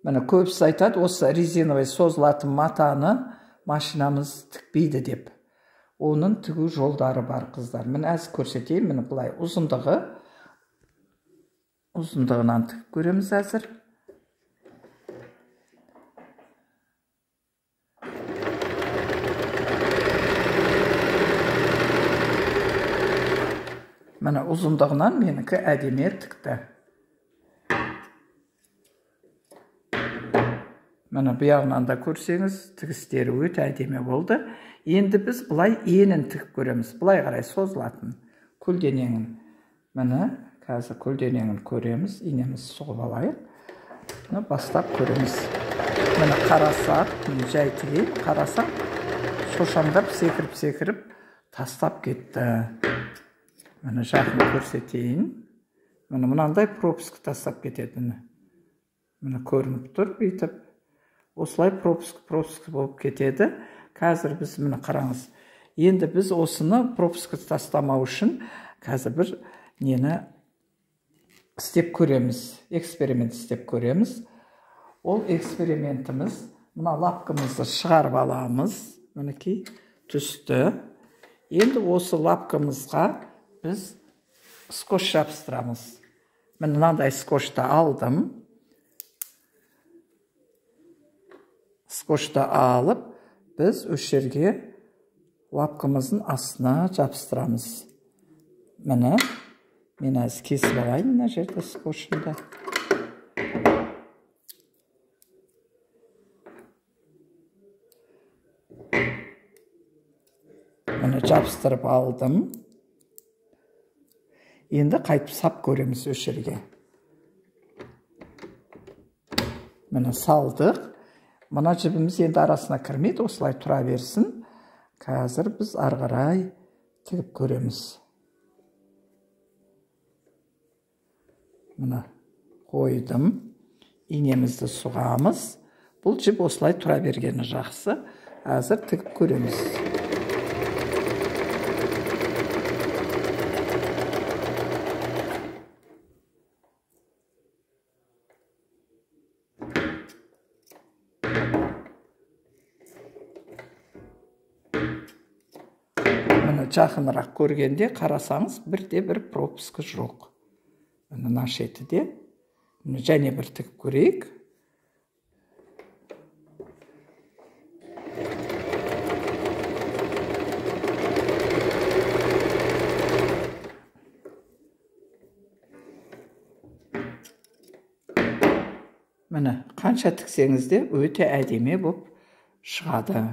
Міне, көбісі айтады, осы резиновый созылатын матаны машинамыз тікпейді деп. Оның тігу жолдары бар, қыздар. Міне, әз көрсетейін. Міне, былай ұзындығынан тігіп көреміз әзір. Міне, ұзындығынан менікі әдемі тікті. Міне, бұяғынан да көрсеңіз, тігістері өте әдемі болды. Енді біз былай енін тігіп көреміз. Былай қарай созылатын көлденеңін. Міне, қазір көлденеңін көреміз. Инемізді сұғып алайық. Міне, бастап көреміз. Міне, қарасақ, міне, жай тігейін, қарасақ, шошаңдап секіріп-секіріп тастап кетті. Міне, жақын көрсетейін. Міне, мынандай пропуск тастап кетеді. Міне, міне, көрініп тұр бүйтіп. Осылай пропуск болып кетеді. Қазір біз, міне, қараңыз. Енді біз осыны пропуск тастамау үшін қазір бір нені істеп көреміз. Эксперимент істеп көреміз. Ол экспериментіміз, мына лапкамызды шығарып аламыз. Мінекей, түсті. Енді осы лапкамызға біз скотч жабыстырамыз. Міне, мынандай скотчты алдым. Скотчты алып, біз осы жерге лапкамыздың астына жабыстырамыз. Міне, мен әзір кесіп алайын мына жерде скотчымды. Міне, жабыстырып алдым. Енді қайтып сап көреміз осы жерге. Міне, салдық. Мына жібіміз енді арасына кірмейді, осылай тұра берсін. Қазір біз ары қарай тігіп көреміз. Міне, қойдым. Инемізді сұғамыз. Бұл жіп осылай тұра бергені жақсы. Қазір тігіп көреміз. Жақынырақ көргенде қарасаңыз, бірде бір пропуск жоқ. Міне, мына шеті де. Міне, және бір тігіп көрейік. Міне, қанша тіксеңіз де өте әдемі болып шығады.